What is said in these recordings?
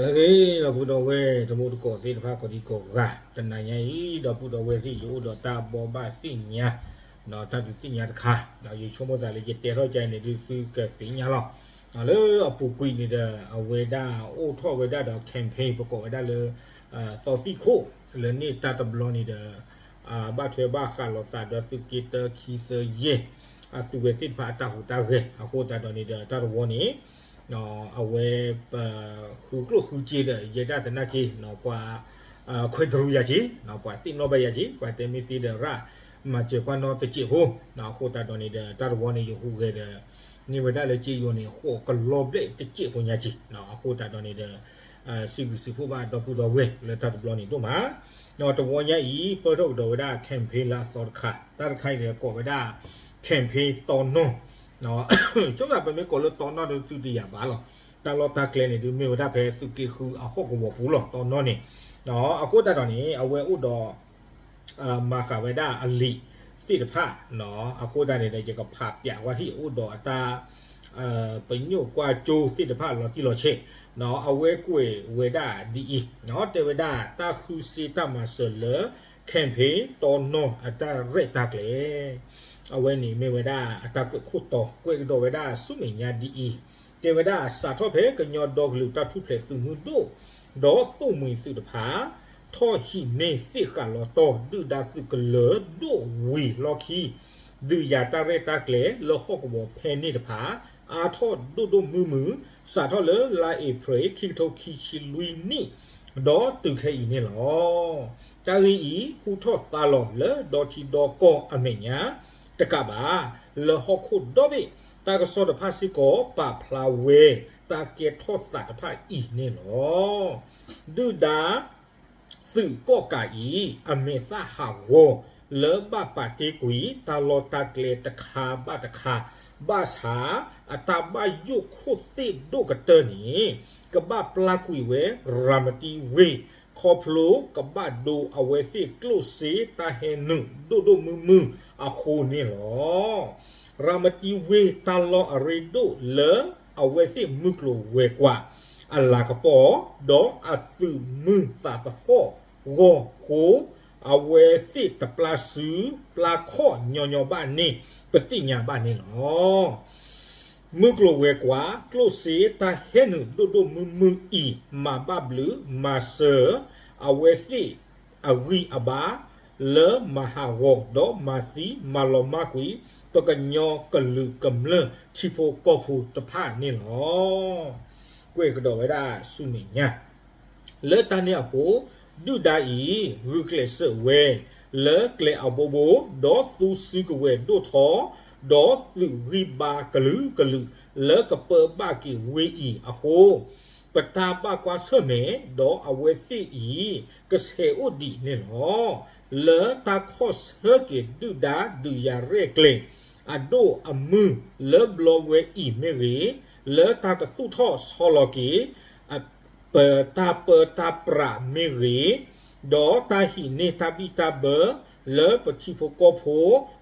လၢအဂ့ၤ ဒီပုၢ်ဒီဝဲၢ်တံၤသကိးသ့ၣ်တဖၣ်ကိးဒံကိးဂၤ တနၤညါအံၤ ဒီပုၢ်ဒီဝဲၢ်သ့ၣ် ယအိၣ်ဒီးတၢ်ဘိးဘၣ်သ့ၣ်ညါ တၢ်ဒုးသ့ၣ်ညါတခါ ယဆိကမိၣ်သးလၢယတဲထီၣ်ကန့ၣ်ဒုး သုကသ့ၣ်ညါလီၤ. လၢအပူၤကွံာ်န့ၣ်ဒီး အဝဲဒၣ်အိၣ်ထီၣ်ဝဲဒၣ်ဒီး campaign ပကိးဝဲဒၣ်လၢ သီသံၣ်ခိၣ် လၢန့ၣ်တၢ်တဘျီန့ၣ်ဒီး ဘၣ်ထွဲဘၣ်ဃးလိာ်သးဒီးသုးက့တၢ ခံ သၢ ယဲၢ် အသုးဝဲသ့ၣ်တဖၣ်အတၢ်ဟူးတၢ်ဂဲၤ အဃိသတးဒီးန့ၣ်ဒီး တၢ်တဝီန့ၣ် အဝဲ ပဃုကျိၣ်ဃုစ့ဒီး ယဲဒၣ်သနာ်က့ ပှၤ ခွဲးတရူးယၤက့ၤ ပှၤသ့ၣ်နီၣ်ဘၣ်ယၤက့ၤ ပှၤတဲမ့ၢ်သ့ဒီးရၣ် မၤစၢၤကွၢ်နီတစဲးဖိ အဃိသတးဒီးန့ၣ်ဒီး တၢ်တဝီန့ၣ် ယဟူးဂဲၤဒီး န့ၢ်ဝဲဒၣ်လၢစ့ယိၤန့ၣ် ဃိးကလီၤဘျဲၣ်တစဲးဖိညါက့ၤ အဃိသတးဒီးန့ၣ်ဒီး စံးဘျုးစံးဖှိၣ်ဘၣ်ဒီပုၢ်ဒီဝဲၢ်လၢတၢ်တဘျီန့ၣ်ဒိၣ်မး တဝီညါအံၤ ပၢၢ်ထီၣ်ကဒီးဝဲဒၣ် campaign လၢအသီတခါ တၢ်တခါအံၤန့ၣ် ကိးဝဲဒၣ် campaign တီနီၢ် ဆိကမိၣ်ပမ့ၢ်ကိးလၢတီနီၢ်ဒီးသုတယၤဘၣ်လီၤ. တၢ်လီၢ်တၢ်ကျဲန့ၣ်ဒုး မ့ၢ်ဝဲဒၣ်ဖဲသုးက့ဃုအဟီၣ်ကဝီၤပူၤလီၤ တီနီၢ်န့ၣ် အဃိသတးဒီးန့ၣ် အဝဲအိၣ်ဒီး မၤဃာ်ဝဲဒၣ်အလံာ်သ့ၣ်တဖၣ် အဃိသတးန့ၣ်ဒီး ယကဖးပၠးဝဲဟံၣ်အိၣ်ဒီးအတၢ် ပညိၣ်ကွၢ်ကၠိသ့ၣ်တဖၣ်လီၤတံၢ်လီၤဆဲး အဝဲကွဲးဝဲဒၣ်ဒ်အံၤ တဲဝဲဒၣ်တၢ်ဃုစ့တၢ်မၤစၢၤလၢ campaign တီနီၢ်အတၢ်ရဲၣ်တၢ်ကျဲၤ အဝဲန့ၣ်မ့ၢ်ဝဲဒၣ်အတၢ်ကွဲးခိၣ်တီ ကွဲးကဒီးဝဲဒၣ်ဆူမဲာ်ညါဒ်အံၤ တဲဝဲဒၣ် စးထီၣ်ဖဲကညီဒီကလုာ်တၢ်ထူၣ်ဖျဲးသုးမုၢ်ဒိၣ် ဒီးသိၣ်မှံၤသုးတဖၣ် ထီၣ်ဟံးန့ၢ်သ့ၣ်ဃာ်လီၤတီၢ် ဒုၣ်ဒါသုးကလၢၤဒိၣ်ဝံၤလီၢ်ခံ ဒုးယၤတၢ်ရဲၣ်တၢ်ကျဲၤလၢဟီၣ်ကဝီၤဖဲန့ၣ်တဖၣ် အါထီၣ်ဒိၣ်ဒိၣ်မုၢ်မုၢ် စးထီၣ်လၢလါအ့ဖြ့ၣ် ခံကထိခံဆံလွံၢ်နံၣ် ဒီးတုၤခဲအံၤန့ၣ်လီၤ. တၢ်ဂ့ၢ်အံၤ ဟူထီၣ်သါလီၤလၢဒီထံဒီကီၢ်အမဲာ်ညါ တကးဘၣ် လၢဟီၣ်ခိၣ်ဒီဘ့ၣ် တၢ်ကစီၣ်တဖၣ်စ့ၢ်ကီး ပာ်ဖျါဝဲ တၢ်ကဲထီၣ်သးတဖၣ်အံၤန့ၣ်လီၤ. ဒုၣ်ဒါ သုးကီၣ်ကးအံၤ အမဲာ်သၣ်ဟးဂီၤ လၢဘၣ်ပာ်တ့ၢ်ကွံာ် တၢ်လီၢ်တၢ်ကျဲတခါဘၣ်တခါ ဘၣ်ဆၣ် အတၢ်ဘၣ်ယိၣ်ခိၣ်သ့ၣ်ဒိၣ်ကတၢၢ်န့ၣ် ကဘၣ်ပျၢ်ကွံာ်ဝဲ ရၤမတံဝ့ၢ် ခီဖျိကဘၣ်ဒိအဝဲသ့ၣ်ကျိၣ်စ့တၢ်ဟဲနုာ်ဒိၣ်ဒိၣ်မုၢ်မုၢ်အဃိန့ၣ်လီၤ. ရၤမတံဝ့ၢ်တၢ်လီၢ်အရ့ဒိၣ်လၢအဝဲသ့ၣ်မုၢ်ကျိၤဝဲၤကွာ် အလၤကပီၤ ဒီးအသုးမုၢ်သးသဟီၣ်ဂီၢ်ဃိ အဝဲသ့ၣ်တပျၢ်စု ပျၢ်ခီၣ်ညီညီဘၣ်န့ၣ် ပသ့ၣ်ညါဘၣ်န့ၣ်လီၤ. မုၢ်ကျိၤဝဲၤကွာ် ကျိၣ်စ့တၢ်ဟဲနုာ်ဒိၣ်ဒိၣ်မုၢ်မုၢ်အံၤ မၤဘၣ်ဘျုးမၤစၢၤ အဝဲသ့ၣ်အဂံၢ်အဘါ လၢမၤဟးဂီၤဒီးမၤသံမၤလီၤမၢ်ကွံာ် ပကညီကလုာ်ကမျၢၢ်ထံဖိကီၢ်ဖိတဖၣ်န့ၣ်လီၤ. ကွဲးကဒီးဝဲဒၣ်ဆူမဲာ်ညါ လၢတၢ်န့ၣ်အဃိ ဒုၣ်ဒါအံၤ ဂုာ်ကျဲးစၢးဝဲ လၢကျဲအဘိဘိ ဒီးသူစုကဝဲၤဒိၣ်ထီၣ် ဒီးသုးဂံၢ်ဘါကလုာ်ကလုာ် လၢကပၢဘၣ်က့ၤဝ့ၢ်အံၤအဃိ ပတၢ်ဘၣ်ကွၢ်ဆၢၣ်မဲာ် ဒီးအဝဲသ့ၣ်အံၤ ကဆဲးအိၣ်ဒံးန့ၣ်လီၤ. လၢတၢ်ခီၣ်ဆၢက့ၤဒုၣ်ဒါဒုးယၤရဲၣ်ကျဲၤ အဒိၣ်အမုၢ်လၢဘျီဝဲအံၤမ့ၢ်ဂ့ၤ, လၢတၢ်ကသူၣ်ထီၣ်ဆီလီၤက့ၤ ပတၢ်ပၢတၢ်ပြးမ့ၢ်ဂ့ၤ, ဒီးတၢ်ဟံးန့ၢ်တၢ်ဘံၣ်တၢ်ဘၢ လၢပထံဖိကီၢ်ဖိ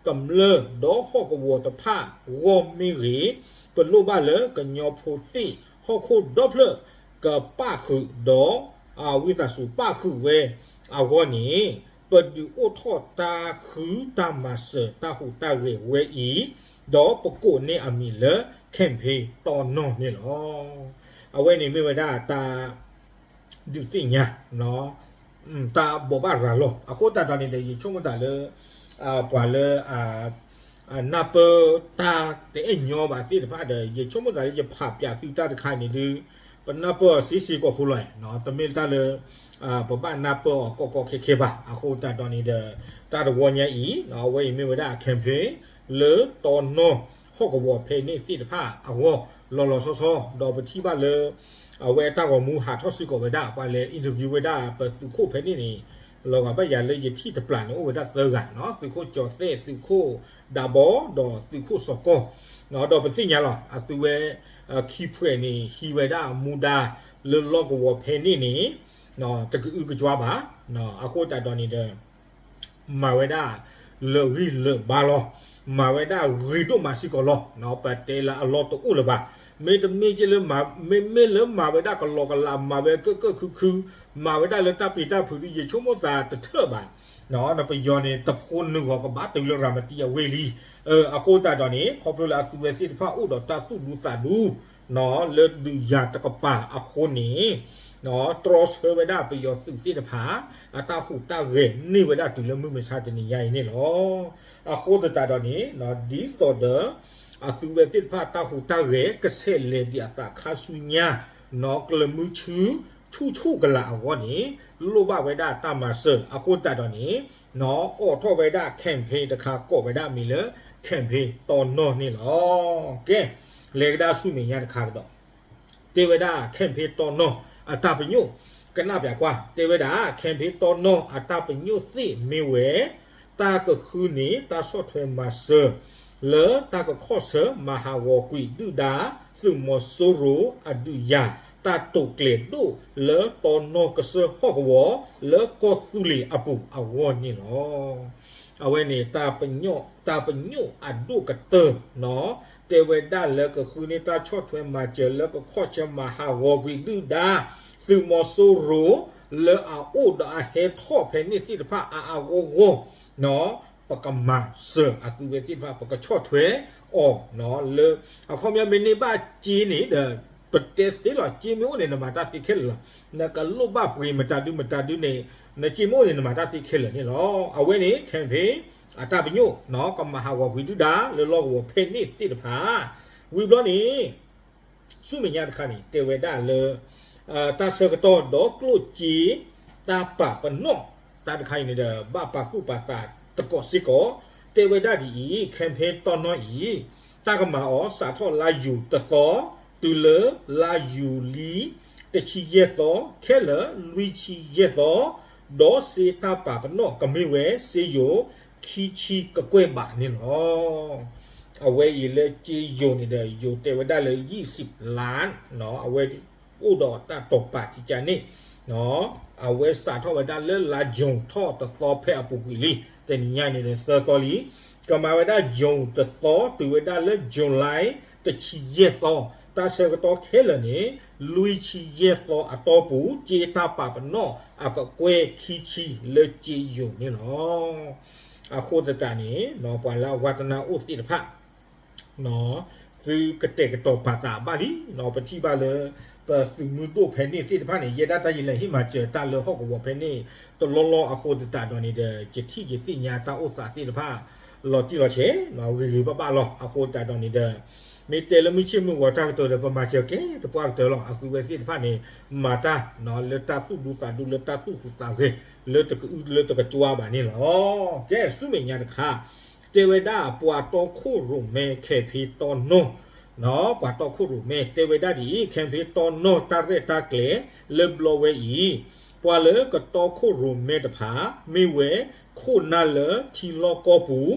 ကမျၢၢ် ဒီးဟီၣ်ကဝီၤတဖၣ်အဂီၢ်မ့ၢ်ဂ့ၤ, ပလိၣ်ဘၣ်လၢကညီဖိသ့ၣ်ဟီၣ်ခိၣ်ဒီဖျၢၣ် ကပၣ်ဃုာ်ဒီး ဝံသးစူၤပၣ်ဃုာ်ဝဲအဂီၢ်န့ၣ် ပဒုးအိၣ်ထီၣ်တၢ်ဃုတၢ်မၤစၢၤတၢ်ဟူးတၢ်ဂဲၤဝဲအံၤ, ဒီးပကိးန့ၢ်အမံၤလၢ campaign တီနီၢ်န့ၣ်လီၤ. အဝဲန့ၣ်မ့ၢ်ဝဲဒၣ်တၢ် ဒုးသ့ၣ်ညါ တၢ်ဘိးဘၣ်ရၤလီၤ. အဃိသတးဒီးန့ၣ်ဒီး ယဆိကမိၣ်သးလၢ ပှၤလၢ နၢ်ပၢၢ်တၢ်တအဲၣ်ညီဘၣ်သ့ၣ်တဖၣ်ဒီး ယဆိကမိၣ်သးလၢယဖးပၠးသုတၢ်တခါန့ၣ်ဒုး ပနၢ်ပၢၢ်အီၤစ့စ့ကီးဖိလီၤ. တမ့ၢ်တၢ်လၢ ပဘၣ်နၢ်ပၢၢ်အီၤကီကီခဲခဲဘၣ်. အဃိသတးဒီးန့ၣ်ဒီး တၢ်တဝီညါအံၤ အဝဲအံၤမ့ၢ်ဝဲဒၣ် campaign လၢတီနီၢ်ဟီၣ်ကဝီၤဖဲန့ၣ်သ့ၣ်တဖၣ်အဂီၢ် လီၤလီၤဆီဆီ ဒီးပထံၣ်ဘၣ်လၢ အဝဲတၢ်ဂီၤမူဟးထီၣ်စ့ၢ်ကီးဝဲဒၣ် ပှၤလဲၤ interview ဝဲဒၣ်ပသုးခိၣ်ဖဲန့ၣ်န့ၣ် လီၤဂာ်ဘၣ်ယၤလၢယထံၣ်တပျၢ်န့ၣ် အိၣ်ဝဲဒၣ်သၢဂၤ, သုးခိၣ်ကၠီၤသဲၣ်, သုးခိၣ်ဒးဘီ, ဒီးသုးခိၣ်စီၤကီၢ်, ဒီးပသ့ၣ်ညါလီၤ အသုဝဲ ခံဖှဲးန့ၣ် ဟံးဝဲဒၣ်မူဒါလၢလီၢ်ကဝီၤဖဲန့ၣ်န့ၣ် တကအုကကွါဘၣ်. အဃိသတးဒီးန့ၣ်ဒီး မၤဝဲဒၣ်လၢာ်ဂံၢ်လၢာ်ဘါလီၤ. မၤဝဲဒၣ်ဂ့ၤဒိၣ်မးစ့ၢ်ကီးလီၤ. ပတဲလၢအလီၢ်တအိၣ်လၢၤဘၣ်. မ့တမ့ၢ်ကလၢ မ့မ့ၢ်လၢမၤဝဲဒၣ်ကလီကလး မၤဝဲကၢၣ်ကၢၣ်ခုခု, မၤဝဲဒၣ်လၢတၢ်ပျံၤတၢ်ဖုးဒီး ယဆိကမိၣ်သးတထၢၣ်ဘၣ်. ပယီၤန့ၣ် တဖိနုာ်ဂီၤကဘၣ်တုၤလၢရၤမတံအဝ့ၢ်လံ. အဃိသတးဒီးန့ၣ် ခီဖျိလၢအသုဝဲသ့ၣ်တဖၣ်အိၣ်ဒီးတၢ်သူၣ်ဒူသးဒူ လၢဒုးယၤတကပၤအဃိန့ၣ် တြီဆၢဝဲဒၣ်ပယီၤသုးသ့ၣ်တဖၣ် အတၢ်ဟူးတၢ်ဂဲၤန့ၢ်ဝဲဒၣ်တုၤလၢမုၢ်မဆါတနံၤညါအံၤန့ၣ်လီၤ. အဃိသတးဒီးန့ၣ် ဒ်သိးဒီး အသုဝဲသ့ၣ်တဖၣ်တၢ်ဟူးတၢ်ဂဲၤ ကဆဲးလဲၤဒံးအသးခါဆူညါ နီၢ်ကျၢၤမုဆူ ဆူၣ်ဆူၣ်ကလာ်အဂီၢ်န့ၣ် လိၣ်ဘၣ်ဝဲဒၣ်တၢ်မၤစၢၤ အဃိသတးဒီးန့ၣ် နီၢ်အိးထီၣ်ဝဲဒၣ် campaign တခါ ကိးဝဲဒၣ်မံၤလၢ campaign တီနီၢ်န့ၣ်လီၤ. ကဲ လဲၤကဒါဆူမဲာ်ညါတခါကဒီး တဲဝဲဒၣ် campaign တီနီၢ် အတၢ်ပညိၣ် ကနၣ်ပၠးကွၢ် တဲဝဲဒၣ် campaign တီနီၢ်အတၢ်ပညိၣ်သ့ၣ်မ့ၢ်ဝဲ တၢ်ကဃုန့ၢ်တၢ်ဆီၣ်ထွဲမၤစၢၤ လၢတၢ်ကခီၣ်ဆၢမၤဟးဂီၤကွံာ်ဒုၣ်ဒါ သုးမီၤစိရိၤအဒုးယၤ တၢ်တိာ်ကျဲၤဒိၣ်လၢတီနီၢ်ကစၢၢ်ဟီၣ်ကဝီၤ လၢကီၢ်သူလ့ၤအပူၤအဂီၢ်န့ၣ်လီၤ. အဝဲန့ၣ် တၢ်ပညိၣ်အဒိၣ်ကတၢၢ် တဲဝဲဒၣ်လၢကဃုန့ၢ်တၢ်ဆီၣ်ထွဲမၤစၢၤ လၢကခီၣ်ဆၢမၤဟးဂီၤကွံာ်ဒုၣ်ဒါ သုးမီၤစိရိၤ လၢအအိၣ်ဒီးအဟဲထီၣ်ဖဲန့ၣ်သ့ၣ်တဖၣ်အါအါဂီၢ်ဂီၢ် ပကမၤစၢၤအသုဝဲသ့ၣ်တဖၣ် ပကဆီၣ်ထွဲအီၤလၢ အခီပညီမ့ၢ်န့ၢ်ဘၣ်စ့န့ၣ်ဒီး ပတဲသ့လီၤ စ့မ့ၢ်အိၣ်န့ၣ် နမၤတၢ်သ့ခဲလၢာ်လီၤ. နကလိၣ်ဘၣ်ပှ့ၤမတၤဒုမတၤဒုန့ၣ် နစ့မ့ၢ်အိၣ်န့ၣ် နမၤတၢ်သ့ခဲလၢာ်န့ၣ်လီၤ. အဝဲန့ၣ် campaign အတၢ်ပညိၣ် ကမၤဟးဂီၤကွံာ်ဒုၣ်ဒါလၢလီၢ်ကဝီၤဖဲန့ၣ်သ့ၣ်တဖၣ် ဝံၤဘျီန့ၣ် ဆူမဲာ်ညါတခါန့ၣ် တဲဝဲဒၣ်လၢ တၢ်ဆၢကတီၢ်ဒီးကျိၣ်စ့ တၢ်ပာ်ပနီၣ် တၢ်တခါအံၤန့ၣ်ဒီး ဘၣ်ပာ်သူၣ်ပာ်သးသကိးစ့ၢ်ကီး တဲဝဲဒၣ်ဒ်အံၤ campaign တီနီၢ်အံၤ တၢ်ကမၤအီၤစးထီၣ်လါယူၤတသီ တုၤလၢလါယူၤလံ တဆံယဲၢ်သီ ခဲလၢာ်လွံၢ်ဆံယဲၢ်သီ ဒီးစ့တၢ်ပာ်ပနီၣ်ကမ့ၢ်ဝဲ စ့ယိၤ ခံဆံကကွဲၢ်ဘးန့ၣ်လီၤ. အဝဲအံၤလၢစ့ယိၤန့ၣ်ဒီး ယိၤတဲဝဲဒၣ်လၢ ယံၣ်စံးလါ အဝဲအိၣ်ဒီးတၢ်တိာ်ပာ်ထံကၢန့ၣ် အဝဲစးထီၣ်ဝဲဒၣ်လၢလါယူၤထီၣ်တသီဖဲအပူၤကွံာ်လံ တနံၤညါန့ၣ်ဒီးသၢသီလံ ကမၤဝဲဒၣ်ယူၤတသီ တုၤဝဲဒၣ်လၢယူၤလံ တဆံယဲၢ်သီ တၢ်ဆၢကတီၢ်ခဲလၢာ်န့ၣ် လွံၢ်ဆံယဲၢ်သီအတီၢ်ပူၤ စ့တၢ်ပာ်ပနီၣ်အကကွဲၢ်ခံဆံလၢစ့ယိၤန့ၣ်လီၤ. အဃိသတးန့ၣ် ပှၤလၢအဝါတနါအိၣ်သ့ၣ်တဖၣ် သုကတဲာ်ကတီၤပာ်သးဘၣ်လံ ပထံၣ်ဘၣ်လၢ ပသုးမုၢ်ဒိၣ်ဖဲန့ၣ်သ့ၣ်တဖၣ်န့ၣ် ယဲဒၣ်တၢ်ယလဲၤဟ့ၣ်မၤစၢၤတၢ်လၢဟီၣ်ကဝီၤဖဲန့ၣ် တလီၢ်လီၢ်အဃိသတးဒီးန့ၣ်ဒီး ယထံၣ်ယသ့ၣ်ညါတၢ်အိၣ်သးသ့ၣ်တဖၣ် လီၤတံၢ်လီၤဆဲး ဂ့ၤဂ့ၤဘၣ်ဘၣ်လီၤ. အဃိသတးဒီးန့ၣ်ဒီး မ့ၢ်တဲလၢမုၢ်ဆ့ၣ်မုၢ်ဂီၤတၢ်ကတိၤဒီး ပမၤစၢၤကဲတပှၢ်ကတၢၢ်လီၤ. အသုဝဲသ့ၣ်တဖၣ်န့ၣ် မၤတၢ် လၢတၢ်သူၣ်ဒူသးဒူ လၢတၢ်သူၣ်ဟူးသးဂဲၤ လၢတကအုလၢတကကွၢ်ဘၣ်န့ၣ်လီၤ. ကဲ ဆူမဲာ်ညါတခါ တဲဝဲဒၣ် ပှၤတီခိၣ်ရိၣ်မဲ campaign တီနီၢ် ပှၤတီခိၣ်ရိၣ်မဲ တဲဝဲဒၣ်ဒ်အံၤ campaign တီနီၢ်တၢ်ရဲၣ်တၢ်ကျဲၤလၢဘျီဝဲအံၤ ပှၤလၢကတီခိၣ်ရိၣ်မဲတဖၣ် မ့ၢ်ဝဲခိၣ်နၢ်လၢထံလီၢ်ကီၢ်ပူၤ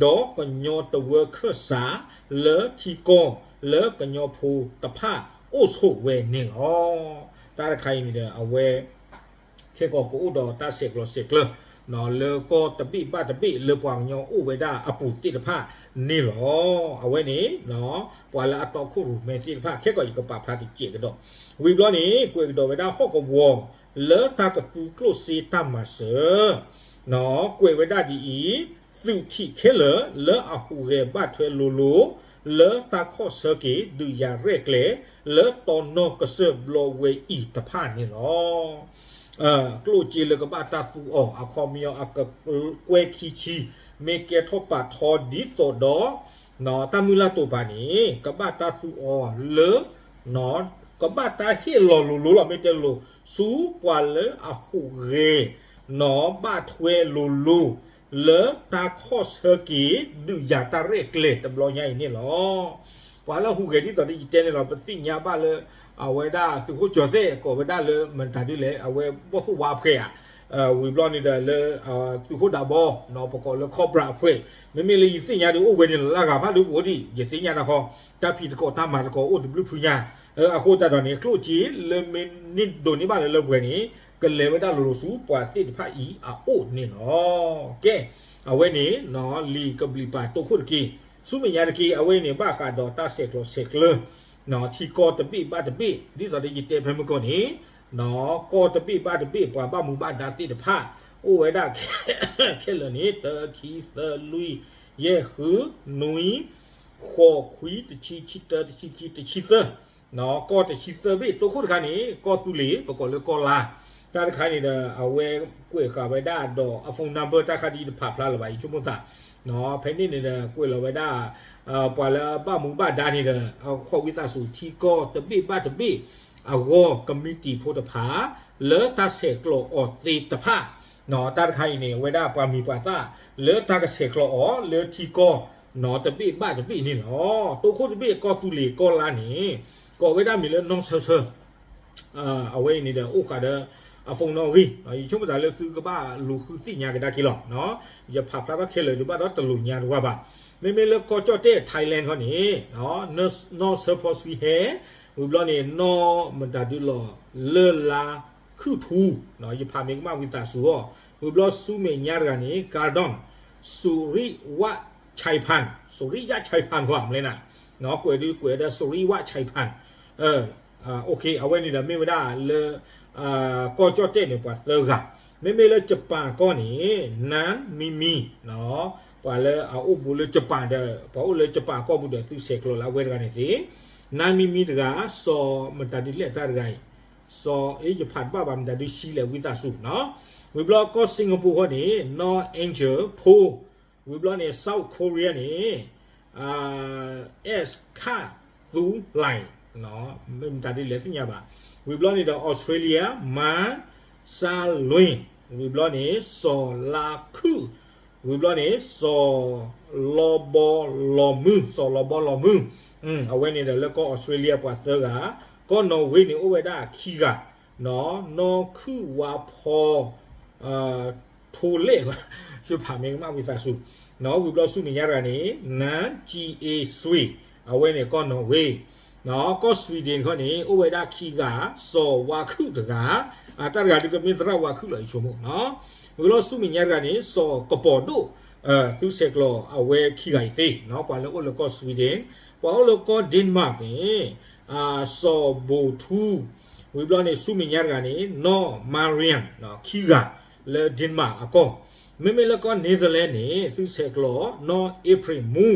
ဒီးကညီတဝၢခၢၣ်စး လၢထံကီၢ်လၢကညီဖိတဖၣ်အိၣ်ဆိးဝဲန့ၣ်လီၤ. တၢ်တခါအံၤန့ၣ်ဒီး အဝဲ ခဲကီးကအိၣ်ဒီးတၢ်ဆဲးကျိးဆဲးကျၢ လၢကီၢ်တဘ့ၣ်ဘၣ်တဘ့ၣ် လၢပှၤကညီအိၣ်ဝဲဒၣ်အပူၤသ့ၣ်တဖၣ်န့ၣ်လီၤ. အဝဲန့ၣ် ပှၤလၢအတီခိၣ်ရိၣ်မဲသ့ၣ်တဖၣ် ခဲကီးယကပာ်ဖျါတစဲးကဒီး ဝံၤဘျီန့ၣ် ကွဲးကဒီးဝဲဒၣ်ဟီၣ်ကဝီၤလၢတၢ်ကသူကျိၣ်စ့တၢ်မၤစၢၤ ကွဲးဝဲဒၣ်ဒ်အံၤ သုးထံးခဲလၢာ်လၢအဟူးဂဲၤဘၣ်ထွဲလိၤလိၤ လၢတၢ်ခီၣ်ဆၢက့ၤဒုးယၤရဲၣ်ကျဲၤ လၢတီနီၢ်ကစၢၢ်ဘျီဝဲအံၤတဖၣ်န့ၣ်လီၤ. ကျိၣ်စ့လၢကဘၣ်တၢ်သူအီၤ အခီပညီအကကွဲၢ်ခံဆံ မ့ၢ်ကဲထီၣ်ပာ်ထီဒ်သိးဒီး တၢ်မုၢ်လၢ်တိာ်ပာ်န့ၣ် ကဘၣ်တၢ်သူအီၤလၢ ကဘၣ်တၢ်ဟ့ၣ်လီၤလိၤလိၤလီၤ မ့ၢ်တဲလိၤ ဆူပှၤလၢအဟူးဂဲၤ နီၢ်ဘၣ်ထွဲလိၤလိၤ လၢတၢ်ခီၣ်ဆၢက့ၤ ဒုးယၤတၢ်ရဲၣ်ကျဲၤတဘျီညါအံၤန့ၣ်လီၤ. ပှၤလၢဟူးဂဲၤဒ်သိးဒီးယတဲန့ၣ်လီၤ ပသ့ၣ်ညါဘၣ်လၢ အဝဲဒၣ်သုးခိၣ်ကၠီၤသဲး ကိးဝဲဒၣ်လၢမတၤဒ်လဲၣ် အဝဲဘီၣ်သိၣ်ဝါအဖှဲးဧါ ဝံၤဘျီန့ၣ်ဒီးလၢ သုးခိၣ်ဒးဘီ ပကိးလၢ Cobra အဖှဲး မ့မ့ၢ်လၢယသ့ၣ်ညါဒီးအိၣ်ဝဲန့ၣ်လီၤ လၢအဂၤဖးဒိၣ်ကအိၣ်ဒံး ယသ့ၣ်ညါတခီ တၢ်ဖံးသကိးတၢ်မၤသကိးအိၣ်တဘျုးဖုညါ အဃိသတးဒီးန့ၣ် ကျိၣ်စ့လၢမ့ၢ်န့ၢ်ဒိးန့ၢ်ဘၣ်လၢလၢပှဲၤန့ၣ် ကလဲၤဝဲဒၣ်လိၤလိၤဆူပှၤသ့ၣ်တဖၣ်အံၤအအိၣ်န့ၣ်လီၤ. ကဲ အဝဲန့ၣ် လံာ်ကဘျံးပၤတိခိၣ်တက့ၢ် ဆူမဲာ်ညါတက့ၢ် အဝဲအံၤန့ၣ် ဘၣ်ဃးဒီးတၢ်ဆဲးကျိးဆဲးကျၢ ထံကီၢ်တဘ့ၣ်ဘၣ်တဘ့ၣ် ဒ်သိးဒီးယတဲဖဲမုၢ်ကီၢ်န့ၣ် ကီၢ်တဘ့ၣ်ဘၣ်တဘ့ၣ် ပှၤဘၣ်မူဘၣ်ဒါသ့ၣ်တဖၣ် အိၣ်ဝဲဒၣ်ခဲလၢာ်န့ၣ် တၢ ခံ သၢ လွံၢ် ယဲၢ် ဃု နွံ ဃိး ခွံ တဆံ ဆံတၢ တဆံခံ တဆံသၢ ကီၢ်တဆံသၢဘ့ၣ် တိခိၣ်တခါန့ၣ် ကီၢ်သူလ့ၤ ပကိးလၢကီၢ်လါ တၢ်တခါန့ၣ်ဒီး အဝဲကွဲးဃာ်ဝဲဒၣ်ဒီးအ phone number တၢ်ခါဒ်တဖးဖျါလၢၤဘၣ် ယဆိကမိၣ်သး ဖဲန့ၣ်န့ၣ်ဒီး ကွဲးလီၤဝဲဒၣ် ပှၤလၢဘၣ်မူဘၣ်ဒါန့ၣ်ဒီး ခီၣ်ဝံသးစူၤထံကီၢ်တဘ့ၣ်ဘၣ်တဘ့ၣ် အဂီၢ် ကမံးတံာ်ဖိတဖၣ် လၢတၢ်ဆဲးကျိးအီၤသ့ၣ်တဖၣ် တၢ်တခါအံၤန့ၣ် အဝဲဒၣ်ပှၤမံၤပှၤသၣ် လၢတၢ်ကဆဲးကျိးအီၤလၢထံကီၢ် တဘ့ၣ်ဘၣ်တဘ့ၣ်န့ၣ်လီၤ. တိခိၣ်တဘ့ၣ်ကီၢ်သူလ့ၤကီၢ်လါန့ၣ် ကိးဝဲဒၣ်မံၤလၢနီၢ်ဆၢဆၢ အဝဲအံၤန့ၣ်ဒီး အိၣ်ဃာ်ဒီး အ phone နီၣ်ဂံၢ် ယဆိကမိၣ်သးလၢသုကဘၣ်လူၤဃုသ့ၣ်ညါကဒါက့ၤလီၤ. ယဖးဖျါထီၣ်ခဲလၢာ်ဒုးဘၣ်ဒီးတလိာ်ညါတဝၢဘၣ်. မ့မ့ၢ်လၢကီၢ်ကၠီၣ်တဲၣ် Thailand ခီန့ၣ် နီၢ်ဆၢဖီဆှံဟဲ ဝံၤဘျီန့ၣ် နီၢ်မတၤဒုလီၤ လၢလါခုၣ်ထူ ယဖးမ့ၢ်ကမၣ်ဝံသးစူၤအီၤ ဝံၤဘျီဆူမဲာ်ညါတဂၤန့ၣ် Gardon စူၤရံဝၣ်ဆဲဖၣ် စူၤရံယၣ်ဆဲဖၣ် ကွၢ်မလဲၣ်နၤ ကွဲးဒုးကွဲးဒီး စူၤရံဝၣ်ဆဲဖၣ် အဝဲန့ၣ်ဒီးမ့ၢ်ဝဲဒၣ်လၢ ကီၢ်ကၠီၣ်တဲၣ်န့ၣ် ပှၤသၢဂၤ မ့မ့ၢ်လၢ Japan ကီၢ်န့ၣ် နၢမံမံ ပှၤလၢအအိၣ်ဘူးလၢ Japan ဒီး ပှၤအိၣ်လၢ Japan ကီၢ်ပူၤဒီး သုဆဲးကျိးလၢအဝဲတဂၤန့ၣ်သ့ နၢမံမံတဂၤ စီၤမတၤဒုလဲၣ်တၢ်တဂၤအံၤ စီၤ ယဖးတဘၣ်ဘၣ် မတၤဒုဆှံလဲၣ်ဝံသးစူၤ ဝံၤဘျီကီၢ် Singapore ဃီန့ၣ် နီၢ် Angel ဖိ ဝံၤဘျီန့ၣ် South Korea န့ၣ် အဲးခၣ်သူလၢ် မတၤဒ်လဲၣ်သ့ၣ်ညါဘၣ် ဝံၤဘျီန့ၣ်ဒီး Australia မါ စါလွ့ၣ် ဝံၤဘျီန့ၣ် စီၤလါခုၣ် ဝံၤဘျီန့ၣ် စီၤလီဘီလီၤမုၢ် စီၤလီဘီလီၤမုၢ် အဝဲန့ၣ်ဒီးလၢကီၢ် Australia ပှၤသၢဂၤ ကီၢ် Norway န့ၣ် အိၣ်ဝဲဒၣ်ခံဂၤ နီၢ်ခုၣ်ဝါဖီ ထိလဲၣ် ယဖးမ့ၢ်ကမၣ်ဝံသးစူၤ ဝံၤဘျီဆူမဲာ်ညါတဂၤန့ၣ် နၢ ကၠံအ့စွ့ အဝဲန့ၣ်ကီၢ် Norway ကီၢ် Sweden ခီန့ၣ် အိၣ်ဝဲဒၣ်ခံဂၤ စီၤဝါခုၣ်တဂၤ တၢ်တဂၤဒုးကမ့ၢ်သရၣ်ဝါခုၣ်လီၤ ယဆိကမိၣ် ဝံၤဘျီဆူမဲာ်ညါတဂၤန့ၣ် စီၤကပီၤဒိၣ် သုဆဲးကျိးအဝဲခံဂၤအံၤသ့ ပှၤလၢအိၣ်လၢကီၢ် Sweden ပှၤအိၣ်လၢကီၢ် Denmark န့ၣ် စီၤဘိၤထူ ဝံၤဘျီန့ၣ် ဆူမဲာ်ညါတဂၤန့ၣ် နီၢ် Marian ခံဂၤ လၢ Denmark အကီၢ် မ့မ့ၢ်လၢကီၢ် Netherlands န့ၣ် သုဆဲးကျိး နီၢ် April မူ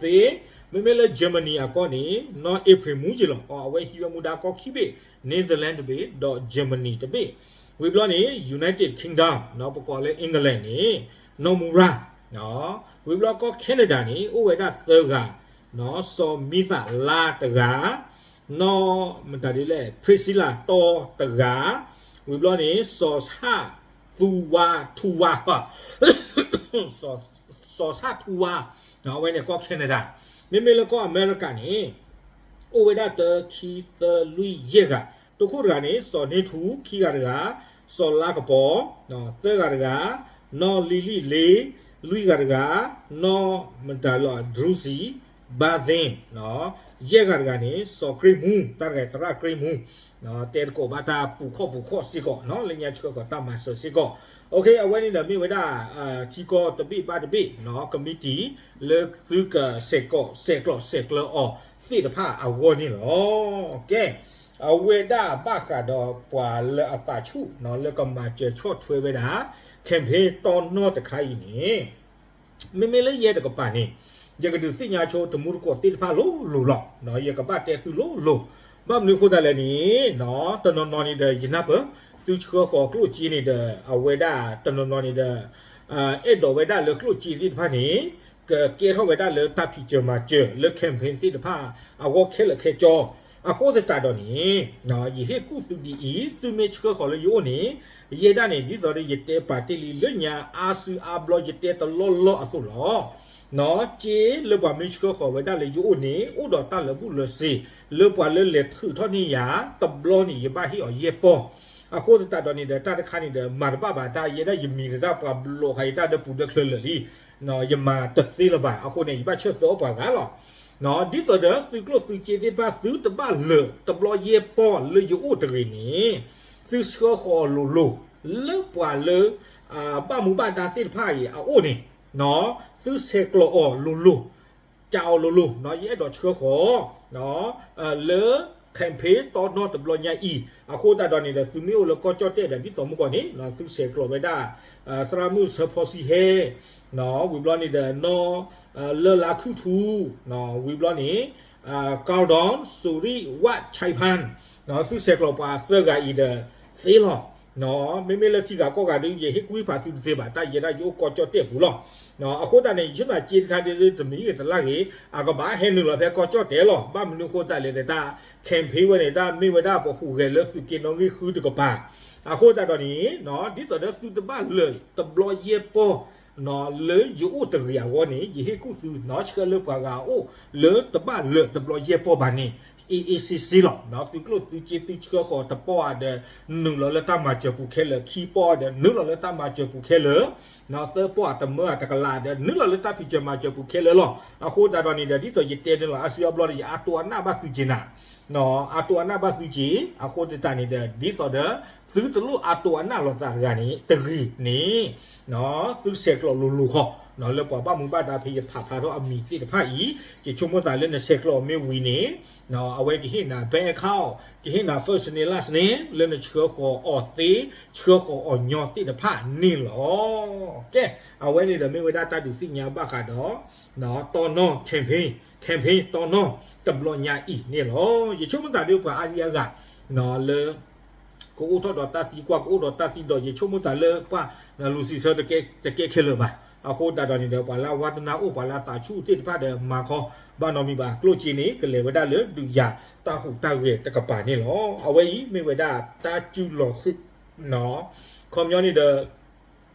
သ့ မ့မ့ၢ်လၢ Germany အကီၢ်န့ၣ် နီၢ် April မူယ့လီၤ အဝဲဟံးဝဲမူဒါကီၢ်ခံဘ့ၣ် Netherlands တဘ့ၣ် ဒီး Germany တဘ့ၣ် ဝံၤဘျီန့ၣ် United Kingdom ပကိးလၢ England န့ၣ် နီၢ်မူရၤ ဝံၤဘျီကီၢ် Canada န့ၣ် အိၣ်ဝဲဒၣ်သၢဂၤ စီၤမံသးလါတဂၤ နီၢ်မတၤဒ်လဲၣ် Priscilla တီတဂၤ ဝံၤဘျီန့ၣ် စီၤဆၣ်သူဝါ ထူဝါ စီၤဆၣ်ထူဝါ အဝဲန့ၣ်ကီၢ် Canada မ့မ့ၢ်လၢကီၢ်အမဲရကၤန့ၣ် အိၣ်ဝဲဒၣ်တၢ ခံ သၢ လွံၢ် ယဲၢ်ဂၤ တိခိၣ်တဂၤန့ၣ် စီၤန့ၢ်ထူ ခံဂၤတဂၤ စီၤလါကပီၤ သၢဂၤတဂၤ နီၢ်လံလံလ့ လွံၢ်ဂၤတဂၤ နီၢ်မတၤလီၤ Druzy ဘါသ့ၣ် ယဲၢ်ဂၤတဂၤန့ၣ် စီၤကြ့မူ တၢ်တဂၤသရၣ်ကြ့မူ တဲသကိးဘၣ်တၢ်ပူၤခီၣ်ပူၤခီၣ်စ့ၢ်ကီး လၢညါဆှၢဃီၤတၢ်မၤစၢၤစ့ၢ်ကီး အဝဲန့ၣ်ဒီးမ့ၢ်ဝဲဒၣ် ထံကီၢ်တဘ့ၣ်ဘၣ်တဘ့ၣ် ကမံးတံာ် လၢသုကဆဲးကျိးဆဲးကျၢအီၤသ့ၣ်တဖၣ်အဂီၢ်န့ၣ်လီၤ. ကဲ အဝဲဒၣ်ဘၣ်ဃးဒီးပှၤလၢအသးဆူၣ် လၢကမၤစၢၤဆီၣ်ထွဲဝဲဒၣ် campaign တီနီၢ်တခါအံၤန့ၣ် မ့မ့ၢ်လၢယဲတကပၤန့ၣ် ယကဒုးသ့ၣ်ညါဆိတမူတကိးသ့ၣ်တဖၣ်လိၤလိၤလီၤ. ယကဘၣ်တဲသုလိၤလိၤ ဘၣ်မနုၤအဃိသတးလဲၣ်န့ၣ် တနီၤနီၤန့ၣ်ဒီး ယနၢ်ပၢၢ် သုဆှၢဃီၤကျိၣ်စ့န့ၣ်ဒီး အဝဲဒၣ်တနီၤနီၤန့ၣ်ဒီး အဲၣ်ဒိးဝဲဒၣ်လၢကျိၣ်စ့သ့ၣ်တဖၣ်န့ၣ် ကကဲထီၣ်ဝဲဒၣ်လၢတၢ်ဖံးစၢၤမၤစၢၤလၢ campaign သ့ၣ်တဖၣ် အဂီၢ်ခဲလၢာ်ခဲဆ့ အဃိသတးဒီးန့ၣ် ယဟ့ၣ်ကူၣ်သုဒ်အံၤ သုမ့ၢ်ဆှၢဃီၤလၢယအိၣ်န့ၣ် ယဲဒၣ်န့ၣ် ဒ်သိးဒီးယတဲပာ်တ့ၢ်လံလၢညါအါစုအါဘျီယတဲတလီၢ်လီၢ်အသိးလီၤ. စ့လၢပှၤမ့ၢ်ဆှၢဃီၤဝဲဒၣ်လၢယအိၣ်န့ၣ် အိၣ်ဒီးတၢ်လၢာ်ဘူၣ်လၢာ်စ့ လၢပှၤလၢလဲၤထုးထီၣ်န့ၢ်ယၤ တဘျီန့ၣ် ယဘၣ်ဟ့ၣ်အီၤယဲၢ်ပီၢ် အဃိသတးဒီးန့ၣ်ဒီး တၢ်တခါန့ၣ်ဒီး မၤတဘၣ်ဘၣ်တၢ် ယဲဒၣ်ယမံၤတၢ် ပှၤဘျီးဃာ်ယတၢ်ဒီးပူၤဒီးချၢလၢာ်လံ ယမၤတသ့လၢၤဘၣ် အဃိန့ၣ် ယဘၣ်ဆၢသၢအီၣ်ပှၤဂၤလီၤ. ဒ်သိးဒီးသုကျိၣ်သုစ့သ့ၣ်တဖၣ် သုတဘၣ်လၢာ်တဘျီယဲၢ်ပီၢ်လၢယအိၣ်တဂ့ၤန့ၣ် သုဆှၢဃီၤလိၤလိၤ လၢပှၤလၢ ဘၣ်မူဘၣ်ဒါသ့ၣ်တဖၣ်အံၤအအိၣ်န့ၣ် သုဆဲးကျိးအီၤလိၤလိၤ ကးအီၤလိၤလိၤ ယအဲၣ်ဒိးဆှၢဃီၤ လၢ campaign တီနီၢ်တဘျီညါအံၤ အဃိသတးဒီးန့ၣ်ဒီး သုမ့ၢ်အိၣ်လၢကီၢ်ကၠီၣ်တဲၣ်ဒီး ဒ်သိးမုၢ်ကီၢ်န့ၣ် သုဆဲးကျိးဝဲဒၣ် သရၣ်မုၣ်စၢဖီစံဟဲ ဝံၤဘျီန့ၣ်ဒီး နီၢ် လၢလါခုၣ်ထူ ဝံၤဘျီန့ၣ် ကီၢ်ဒီၣ် စူၤရံၣ် ဝၣ်ခၢၣ်ဖၢၣ် သုဆဲးကျိးပှၤသၢဂၤအံၤဒီးသ့လီၤ. မ့မ့ၢ်လၢထံဂၤကီၢ်ဂၤဒီး ယဟ့ၣ်ကူၣ်ဟ့ၣ်ဖးသုတသ့ဘၣ် တၢ်ယဲဒၣ်ယအိၣ်ကီၢ်ကၠီၣ်တဲၣ်ပူၤလီၤ. အဃိသတးန့ၣ် ယဆိကမိၣ်က့တခါဒ် တမံၤဂ့ၤတလၢ်ဂ့ၤ အကဘၣ်ဟဲနုာ်လီၤဖဲကီၢ်ကၠီၣ်တဲၣ်လီၤ. ဘၣ်မနုၤအဃိသတးလဲၣ်န့ၣ် တၢ် campaign ဝဲန့ၣ် တၢ်မ့ၢ်ဝဲဒၣ်ပဟူးဂဲၤလၢသုးက့နီၣ်ဂံၢ်ဃုတကပၤ အဃိသတးဒီးန့ၣ် ဒ်သိးဒီးသုတဘၣ်လၢာ်တဘျီယဲၢ်ပီၢ် လၢယအိၣ်တဂ့ၤအဂီၢ်န့ၣ် ယဟ့ၣ်ကူၣ်သု ဆှၢလၢပှၤဂၤအအိၣ်လၢတဘၣ်လၢာ်တဘျီယဲၢ်ပီၢ်ဘၣ်န့ၣ် အ့အ့စ့စ့လီၤ. သုကျိၣ်သုစ့သုဆှၢဃီၤတပီၢ်ဧါဒီး နုာ်လီၤလၢတၢ်မၤစၢၤပူၤခဲလၢာ် ခံပီၢ်ဒီး နုာ်လီၤလၢတၢ်မၤစၢၤပူၤခဲလၢာ် သၢပီၢ်အတမၢအတကလးဒီး နုာ်လီၤလၢတၢ်ဖံးစၢၤမၤစၢၤပူၤခဲလၢာ်လီၤ. အဃိသတးဒီးန့ၣ်ဒီး ဒ်သိးယတဲန့ၣ်လီၤ အါစုအါဘျီဒီး ယအါတိအနၢ်ဘၣ်သုက့ၤနၤ အါတိအနၢ်ဘၣ်သုက့ၤ အဃိသတးန့ၣ်ဒီး ဒ်သိးဒီး သုတလိၣ်အါတိအနၢ်လိာ်သးတဂၤန့ၣ် တဂ့ၤန့ၣ် သုဆဲးကျိးလိၤလိၤဃီ လၢပှၤဘၣ်မူဘၣ်ဒါဖဲယဖးဖျါထီၣ်အမံၤသ့ၣ်တဖၣ်အံၤ ယဆိကမိၣ်သးလၢနဆဲးကျိးမ့ၢ်ဝံၤန့ၣ် အဝဲကဟ့ၣ်နၤ bank account ကဟ့ၣ်နၤ first name last name လၢနဆှၢဃီၤအီၤသ့ ဆှၢဃီၤအီၤညီသ့ၣ်တဖၣ်န့ၣ်လီၤ. ကဲ အဝဲန့ၣ်ဒီးမ့ၢ်ဝဲဒၣ်တၢ်ဒုးသ့ၣ်ညါဘၣ်ဃးဒီး တီနီၢ် campaign campaign တီနီၢ်တဘျီညါအံၤန့ၣ်လီၤ. ယဆိကမိၣ်သးဒ်ပှၤအါဒံအါဂၤ လၢ ကအိၣ်ထီၣ်ဒီးတၢ်သံကွၢ် ကအိၣ်ဒီးတၢ်သံဒိး ယဆိကမိၣ်သးလၢပှၤ လူၤစံးဆၢတကဲခဲလၢာ်ဘၣ်. အဃိသတးဒီးန့ၣ်ဒီး ပှၤလၢအဝါသနာအိၣ် ပှၤလၢအသးဆူၣ်သ့ၣ်တဖၣ်ဒီးမၤခီ ဘၣ်နီတမံၤဘၣ် ကျိၣ်စ့န့ၣ် ကလဲၤဝဲဒၣ်လၢဒုးယၤတၢ်ဟူးတၢ်ဂဲၤတကပၤန့ၣ်လီၤ. အဝဲအံၤမ့ၢ်ဝဲဒၣ်တၢ်စုလီၤဃုာ် ခီပညီန့ၣ်ဒီး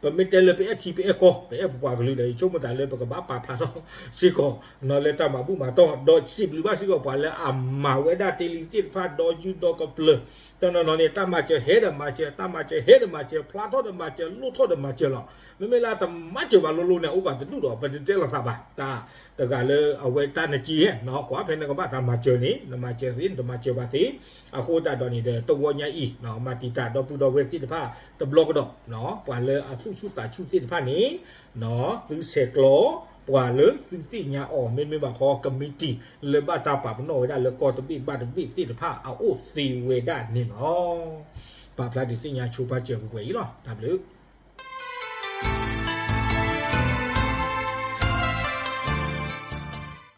ပမ့ၢ်တဲလၢပအဲၣ်ထံပအဲၣ်ကီၢ် ပအဲၣ်ပပှၤကလုာ်ဒီး ယဆိကမိၣ်သးလၢပကဘၣ်ပာ်ဖျါထီၣ်စ့ၢ်ကီး လၢတၢ်မၤဘူၣ်မၤတီၢ် ဒီးစံးဘျုးဘၣ်စ့ၢ်ကီးပှၤလၢအမၤဝဲဒၣ်တ့လံသ့ၣ်တဖၣ် ဒီးယူၢ်ဒီးကပျၢၤ တနီၤနီၤန့ၣ် တၢ်မၤစၢၤဟဲဒီးမၤစၢၤ တၢ်မၤစၢၤဟဲဒီးမၤစၢၤ ဖျါထီၣ်ဒီးမၤစၢၤ လိၣ်ထီၣ်ဒီးမၤစၢၤလီၤ. မ့မ့ၢ်လၢတမၤစၢၤဘၣ်လိၤလိၤန့ၣ် အိၣ်ဘၣ်တဒူၣ်ဒီး ပတတဲလိာ်သးဘၣ် တၢ်တဂၤလၢအဝဲတၢ်နက့ဟဲ ကွၢ်ဖဲနကဘၣ်တၢ်မၤစၢၤန့ၣ် နမၤစၢၤသ့ နတမၤစၢၤဘၣ်သ့ အဃိသတးဒီးန့ၣ်ဒီး တဝီညါအံၤ မၤတံာ်တာ်ဒီပုၢ်ဒီဝဲၢ်သ့ၣ်တဖၣ်တဘျီကဒီး ပှၤလၢအသူၣ်ဆူၣ်သးဆူၣ်သ့ၣ်တဖၣ်န့ၣ် သုဆဲးကျိး ပှၤလၢသုသ့ၣ်ညါအီၤ မ့တမ့ၢ်ဘၣ်ဃီ ကမံးတံာ် လၢဘၣ်တၢ်ပာ်ပနီၣ်ဝဲဒၣ်လၢကီၢ်တဘ့ၣ်ဘၣ်တဘ့ၣ်သ့ၣ်တဖၣ်အအိၣ်သ့ဝဲဒၣ်န့ၣ်လီၤ. ပာ်ဖျါဒုးသ့ၣ်ညါဆိပာ်စၢၤပှဲၤပှဲၤအံၤလီၤ. တၢ်ဘျုး